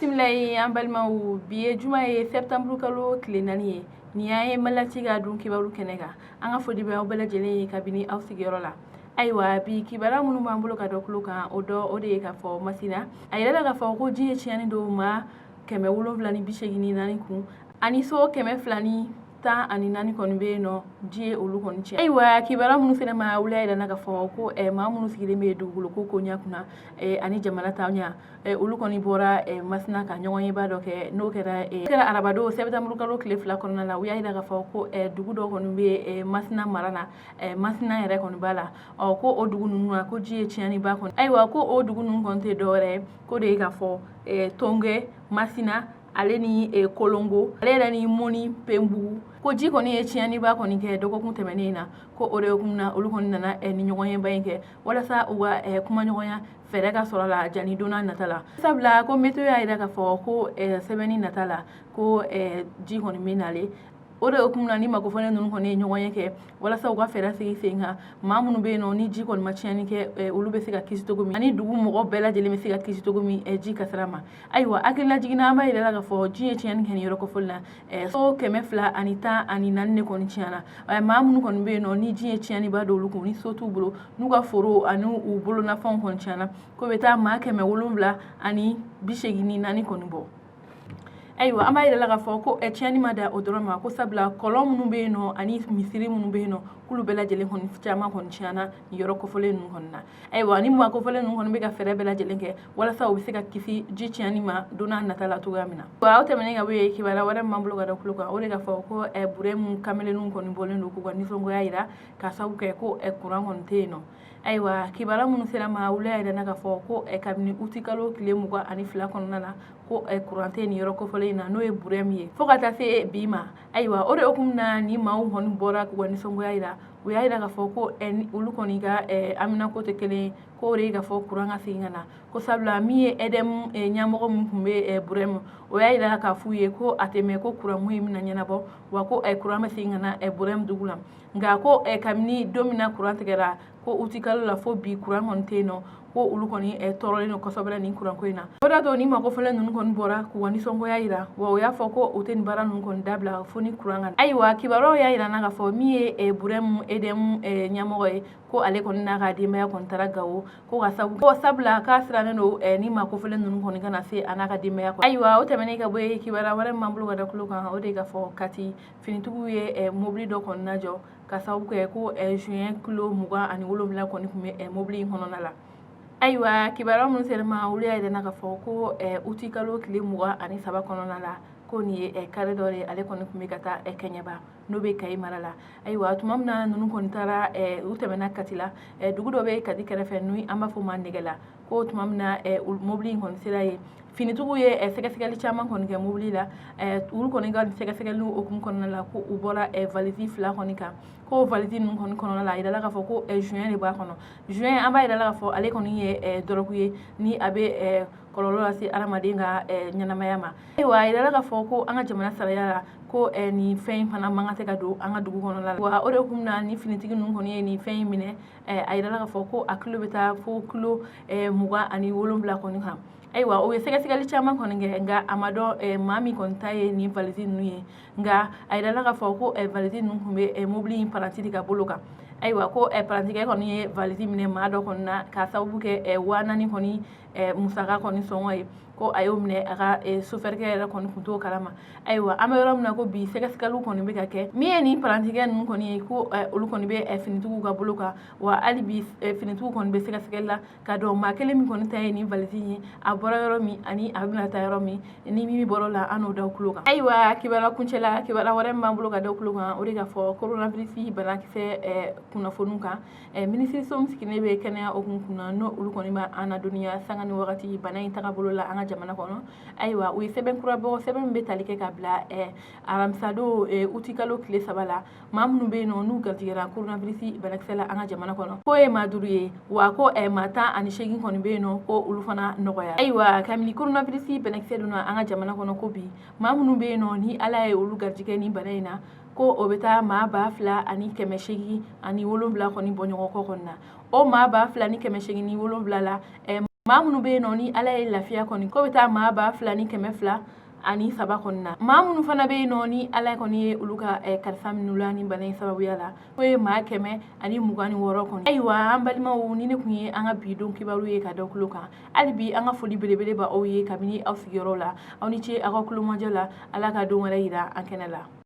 Bisimila ye an balimaw, bi ye juma ye, septembre kalo tile 4 ye. Nin y'an ye Maliactu ka don kibaru kɛnɛ kan. An ka foli bɛ aw bɛɛ lajɛlen ye kabini aw sigiyɔrɔ la. Ayiwa, bi kibaruya minnu b'an bolo ka da tulo kan, o dɔ o de ye k'a fɔ Masina, a yirala k'a fɔ ko ji ye tiɲɛni don maa 784 kun, ani so 214 kɔni bɛ yen nɔ, ji ye olu kɔni tiɲɛ. Ayiwa, kibaruya minnu fana ma wuli, a yirala k'a fɔ ko maa minnu sigilen bɛ dugukolo ko koɲa kunna ani jamana taaɲa, olu kɔni bɔra Masina ka ɲɔgɔnyeba dɔ kɛ. N'o kɛra arabadon septembre kalo tile 2 kɔnɔna la. U y'a yira k'a fɔ ko dugu dɔ kɔni bɛ Masina mara la, Masina yɛrɛ kɔni b'a la. Ɔ ko o dugu ninnu na, ko ji ye tiɲɛniba kɔni. Ayiwa, ko o dugu ninnu kɔni tɛ dɔwɛrɛ ye, ko de ye k'a fɔ Tɔngɛ, Masina, ale ni Kolongo, ale yɛrɛ ni Moni Penbugu, ko ji kɔni ye tiɲɛniba kɔni kɛ dɔgɔkun tɛmɛnen in na. Ko o de hukumu na, olu kɔni nana ni ɲɔgɔnyeba in kɛ walasa u ka kumaɲɔgɔnya fɛɛrɛ ka sɔrɔ la jani donna nata la, sabula ko météo y'a yira k'a fɔ ko semaine nata la, ko ji kɔni bɛ nalen. O de hukumu na, ni makofɔlen ninnu kɔni ye ɲɔgɔn ye kɛ walasa u ka fɛɛrɛ sigi sen kan, maa minnu bɛ yen nɔ ni ji kɔni ma tiɲɛni kɛ, olu bɛ se ka kisi cogo min, ani dugu mɔgɔ bɛɛ lajɛlen bɛ se ka kisi cogo min ji kasara ma. Ayiwa, hakililajigin na, an b'a yira la k'a fɔ ji ye tiɲɛni kɛ nin yɔrɔ kofɔlen na, so 214 de kɔni tiɲɛna. Maa minnu kɔni bɛ yen nɔ ni ji ye tiɲɛniba don olu kun, ni so t'u bolo, n'u ka foro ani u bolonafɛnw kɔni tiɲɛna, k'o bɛ taa maa 784 kɔni bɔ. Ayiwa, an b'a yira la k'a fɔ ko tiɲɛni ma da o dɔrɔn ma, ko sabula kɔlɔn minnu bɛ yen nɔ ani misiri minnu bɛ yen nɔ, k'olu bɛɛ lajɛlen kɔni caman kɔni tiɲɛna nin yɔrɔ kofɔlen ninnu kɔni na. Ayiwa, ni maa kofɔlen ninnu kɔni bɛ ka fɛɛrɛ bɛɛ lajɛlen kɛ walasa u bɛ se ka kisi ji tiɲɛni ma don n'a nata la cogoya min na. Wa o tɛmɛnen ka bɔ yen, kibaruya wɛrɛ min b'an bolo ka da tulo kan, o de k'a fɔ ko Burɛmu kamelenninw kɔni bɔlen don k'u ka nisɔngoya yira k'a sababu kɛ ko kuran kɔni tɛ yen nɔ. Ayiwa, kibaruya minnu sera ma, wula yɛrɛ na k'a fɔ ko kabini uti kalo tile 22 kɔnɔna na, ko kuran tɛ nin yɔrɔ kofɔlen in na, n'o ye Burɛmu ye, fo ka taa se bi ma. Ayiwa, o de hukumu na, ni maaw kɔni bɔra k'u ka nisɔngoya yira. U y'a yira k'a fɔ ko olu kɔni ka haminako tɛ kelen ye, ko o de ye k'a fɔ kuran ka segin ka na, ko sabula min ye EDM ɲɛmɔgɔ min tun bɛ Burɛmu, o y'a yira k'a f'u ye ko a tɛ mɛn ko kuran ko in bɛna ɲɛnabɔ, wa ko kuran bɛ segin ka na Burɛmu dugu la. Nka ko kabini don min na kuran tigɛra, ko uti kalo la, fo bi kuran kɔni tɛ yen nɔ, ko olu kɔni tɔɔrɔlen don kosɛbɛ nin kuranko in na. O de y'a to ni maa kofɔlen ninnu kɔni bɔra k'u ka nisɔngoya yira, wa u y'a fɔ ko u tɛ nin baara ninnu kɔni dabila fo ni kuran ka. Ayiwa, kibaruyaw y'a yira n na k'a fɔ min ye Burɛmu EDM ɲɛmɔgɔ ye, ko ale kɔni n'a ka denbaya kɔni taara Gawo, ko ka sabu ko sabula k'a sirannen don ni maa kofɔlen ninnu kɔni kana se a n'a ka denbaya kɔnɔ. Ayiwa, o tɛmɛnen ka bɔ yen, kibaruya wɛrɛ min b'an bolo ka da tulo kan, o de ye k'a fɔ Kati finitigiw ye mobili dɔ kɔni lajɔ ka sababu kɛ ko joint kilo 27 kɔni tun bɛ mobili in kɔnɔna la. Ayiwa, kibaruya minnu sera ma, olu y'a yira k'a fɔ ko uti kalo tile 23 kɔnɔna la, ko nin ye kari dɔ de, ale kɔni tun bɛ ka taa Kɛɲɛba, n'o bɛ Kayi mara la. Ayiwa, tuma min na ninnu kɔni taara, u tɛmɛna Kati la, dugu dɔ bɛ Kati kɛrɛfɛ n'o an b'a fɔ o ma Nɛgɛla, ko tuma min na mobili in kɔni sera yen, finitigiw ye sɛgɛsɛgɛli caman kɔni kɛ mobili la. Olu kɔni ka sɛgɛsɛgɛli hukumu kɔnɔna la, ko u bɔra valise 2 kɔni kan, ko valise ninnu kɔni kɔnɔna la, a yirala k'a fɔ ko joint de b'a kɔnɔ. Joint, an b'a yirala k'a fɔ ale kɔni ye dɔrɔgu ye ni a bɛ kɔlɔlɔ lase adamaden ka ɲɛnamaya ma. Ayiwa, a yirala k'a fɔ ko an ka jamana sariya la, ko nin fɛn in fana man kan tɛ ka don an ka dugu kɔnɔna la. Wa o de hukumu na, ni finitigi ninnu kɔni ye nin fɛn in minɛ, a yirala k'a fɔ ko a kilo bɛ taa fo kilo 27 kɔni kan. Ayiwa, o ye sɛgɛsɛgɛli caman kɔni kɛ, nka a ma dɔn maa min kɔni ta ye nin valise ninnu ye. Nka a yirala k'a fɔ ko valise ninnu tun bɛ mobili in paranti de ka bolo kan. Ayiwa, ko parantikɛ kɔni ye valise minɛ maa dɔ kɔni na k'a sababu kɛ 4000 kɔni musaka kɔni sɔngɔ ye, ko a y'o minɛ a ka sofɛrikɛ yɛrɛ kɔni tun t'o kalama. Ayiwa, an bɛ yɔrɔ min na ko bi, sɛgɛsɛgɛliw kɔni bɛ ka kɛ. Min ye nin parantikɛ ninnu kɔni ye, ko olu kɔni bɛ finitigiw ka bolo kan, wa hali bi finitigiw kɔni bɛ sɛgɛsɛgɛli la ka dɔn maa kelen min kɔni ta ye nin valise ye, a bɔra yɔrɔ min ani a bɛna taa yɔrɔ min. Ni min bɔra la, an n'o da tulo kan. Ayiwa, kibaruya kuncɛ la, kibaruya wɛrɛ min b'an bolo ka da tulo kan, o de k'a fɔ coronavirus banakisɛ kunnafoniw kan, minisiriso min sigilen bɛ kɛnɛya hukumu kunna, n'o olu kɔni b'an ladɔnniya sanga ni wagati bana in tagabolo la an ka jamana kɔnɔ. Ayiwa, u ye sɛbɛn kura bɔ, sɛbɛn min bɛ tali kɛ ka bila aramisadon uti kalo tile 3 la, maa minnu bɛ yen nɔ n'u garijɛgɛra coronavirus banakisɛ la an ka jamana kɔnɔ, k'o ye maa 5 ye, wa ko maa 18 kɔni bɛ yen nɔ, ko olu fana nɔgɔya. Ayiwa, kabini coronavirus banakisɛ donna an ka jamana kɔnɔ, ko bi maa minnu bɛ yen nɔ ni Ala ye olu garijɛgɛ ni bana in na, ko o bɛ taa maa 2807 kɔni bɔ ɲɔgɔn kɔ kɔni na. O maa 2807 la. Maa minnu bɛ yen nɔ ni Ala ye lafiya kɔni ko bɛ taa maa 2203 kɔni na. Maa minnu fana bɛ yen nɔ ni Ala kɔni ye olu ka kalifa minɛ u la ni bana in sababuya la, o ye maa 126 kɔni. Ayiwa, an balimaw, ni ne tun ye an ka bi don kibaru ye ka da tulo kan. Hali bi, an ka foli belebele b'aw ye kabini aw sigiyɔrɔ la. Aw ni ce aw ka kulomajɔ la. Ala ka don wɛrɛ yira an kɛnɛ la.